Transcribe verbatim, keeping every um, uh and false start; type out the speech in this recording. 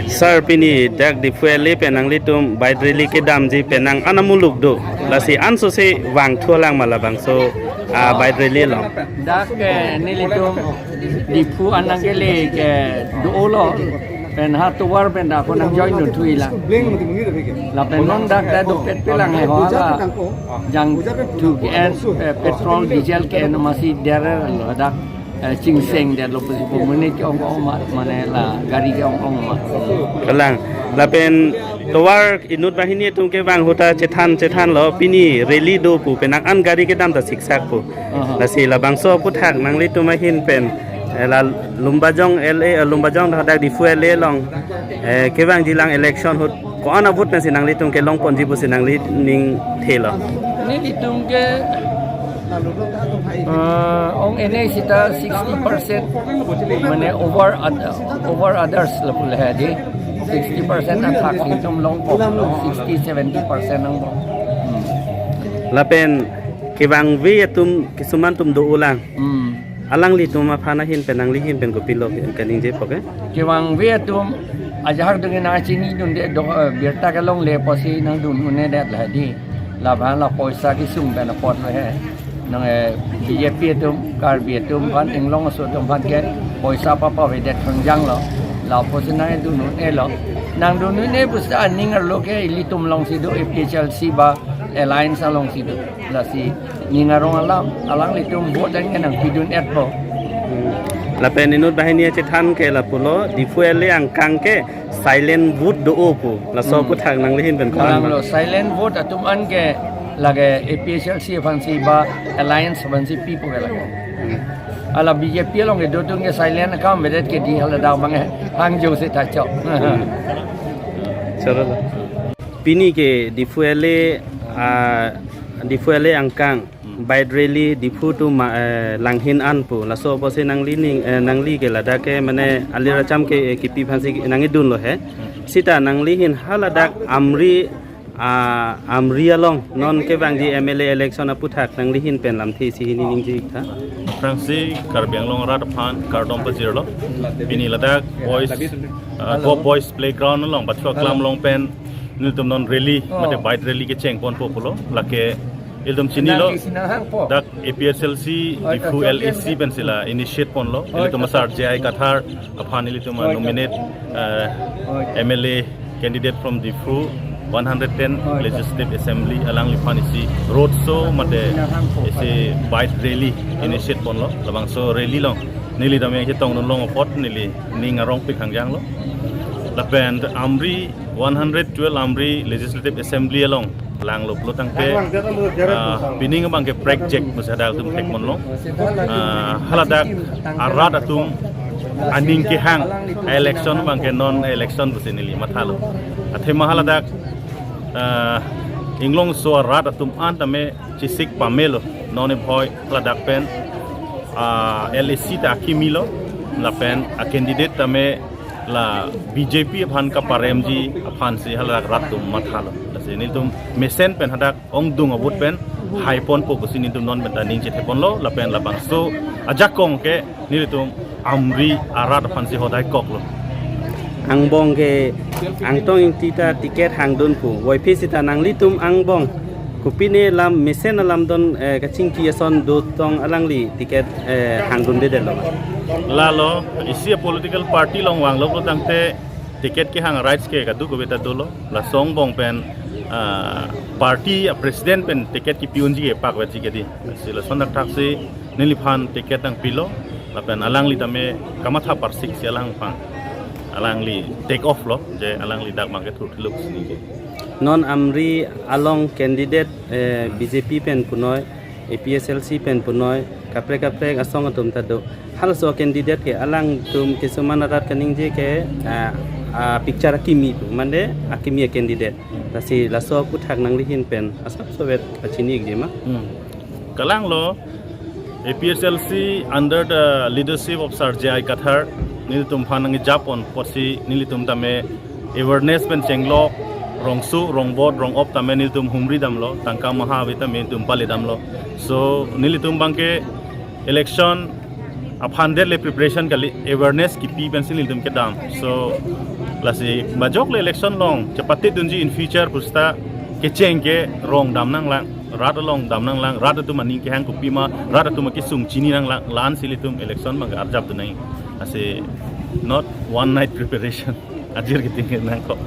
Sir, pini dak Diphu L A pen nanglitum bike rally kedamji penang an amuluk do. Lasi ansose vangthulang ma labangso, ah, bike rally along. Dak, eh, nelitum Diphu anang kele kedo-olo. Pen ha tovar pen dak ako nang join do thui la. Lapen non dak ta dopet pelang he ho la. Jangthu ke-en, eh, petrol, diesel ke-en masi derer lo dak, eh, chingseng det lo pusi pu monit ke-ong-ong ma, mane la gari ke-ong-ong ma. Kalang. Lapen tovar inut banghini atum kevang ahut ta chethan chethanlo, pini rally do pu penang an gari kedam ta siksak pu. Aha. Lasi labangso aphuthak nanglitum ahin pen, eh, la Lumbajong L A, eh, Lumbajong hadak Diphu L A along, eh, kevangjilang election ahut ko-an a-vote pensi nanglitum kelongponji pusi nangli ning thelo? Nelitum ke, eh, ong-e ne sita sixty percent, mane over ad-, over others lapu le he di. Sixty percent athak nelitum longpo, sixty, seventy percent angbong. Hmm. Lapen kevangve atum kisuman atum do-olang. Hmm. Alanglitum aphan ahin pen nangli ahin pen kopilo kaningje po ke? Kevangve atum ajahak dungin nangchinidunde do, eh, birta kelongle pusi nangdun un-edet la di. Labang la poisa kesung pen apot lo he. Nang, eh, B J P atum, Karbi atum aphan, Anglong aso atum aphan ke poisa papavedet khangjang lo. La pusi nangdun un-elo. Nangdun un-e pusi aning arlo ke ilitum alongsi do, A P H L C ba alliance alongsi do. Lasi ning arong alam, alanglitum vote an ke nangpidun-etpo. Hmm. Lapen inut banghini achethan ke lapulo, Diphu L A angkang ke silent vote do-o pu. Laso Hmm. aphuthak nangli ahin pen ko-an ma? Kalanglo, silent vote atum an ke lake A P H L C aphansi ba alliance aphansi pipo ke lake. Hmm. Hala B J P along kedo atum ke silent akam vedet ke di hala dak abang hangjo se ta chok. Hmm. Chorolo. Pini ke Diphu L A, ah, Diphu L A angkang, Hmm. bike rally Diphu to ma, eh, Langhin an pu. Laso apotsi nangli ning, eh, nangli ke ladak ke mane alir acham ke, eh, kipi aphansi nangkedunlo he. Hmm. Sita nangli ahin haladak Amri, ah, Amri along non kevangji M L A election aphuthak nangli ahin pen lamthe isi hini ningje ik tha. Aphrangsi Karbi Anglong arat aphan kardom pajirlo. Pini ladak Boys, ah, Go Boys Playground along, Bathua Klam along pen nelitum non rally, Oh. mate bike rally kechengponpo pulo, lake ilitum chinilo, Nang isi nang hangpo. dak A P H L C, Oh, Diphu L A C pen sila initiate ponlo, Oh, ilitum asar J I Kathar aphan ilitum Oh, nominate, eh, Oh. M L A candidate from Diphu one hundred ten Oh, Legislative Assembly alangliphan isi road show mate Nang hangpo. isi bike rally initiate ponlo, labangso rally along neli dam yang chetongdun long apot neli ning arong pik khangjang lo. Lapen Amri one hundred twelve Amri Legislative Assembly along langlo pulo tangte, ah, pining abang ke prekjak pusi hadak atum thekponlo. Ah, haladak arat atum aning kehang election abang ke non election pusi neli mathalo. Athema haladak, ah, Anglong aso arat atum an tame chesik pamelo, non ibhoi ladak pen, ah, L A C ta akimi lo, lapen a candidate tame la B J P aphan kaparemji aphansi haladak rat atum mathalo. Lasi nelitum mesen pen hadak ongdung a-vote pen haiponpo pusi nelitum non pen ta ning chetheponlo, lapen labangso ajakong ke nelitum Amri arat aphansi hodai koklo. Angbong ke Angtong Ingti ta ticket hangdun pu. Voiphit sita nanglitum angbong kopine lam mesen alam don, eh, kachingki ason dotong alangli ticket, eh, hangdundedetlo. Lalo, isi a political party along vanglo pulo tangte ticket kehang rights ke kadokave ta dolo. Laso angbong pen, ah, party a president pen ticket kipi unji ke pakvetji ke di. Si lason thakthaksi neliphan ticket nangpilo, lapen alangli tame kamatha parsik si alang pang. Alangli take off lo, je alangli dak abang ke thurthuluk sini ke. Non Amri along candidate, eh, B J P pen punoi, A P H L C pen punoi, kaprek kaprek asong atum ta do. Halaso candidate ke alangtum kisuman arat kaningje ke, ah, ah, picture akimi pu, mane akimi a candidate. Lasi laso aphuthak nangli ahin pen asapso vet pachini ikji ma? Hmm. Kalanglo, A P H L C under the leadership of Sir J I Kathar, nelitum aphan nangkejapon apotsi nelitum tame awareness pen chenglok, rongso, rongbot, rongop tame nelitum humri damlo, tangka maha ave tame nelitum pale damlo. So, nelitum abang ke election aphan det le preparation kali, awareness kipi pensi nelitum kedam. So, Lasi majok le election along chepatedunji in future pusita kecheng ke rong dam nanglang, rat along dam nanglang, rat atum aning kehang kopima, rat atum akesung chini nanglang, la-an si ilitum election abang arjap dun nang. Lasi not one night preparation. Ajir kiting nangkok.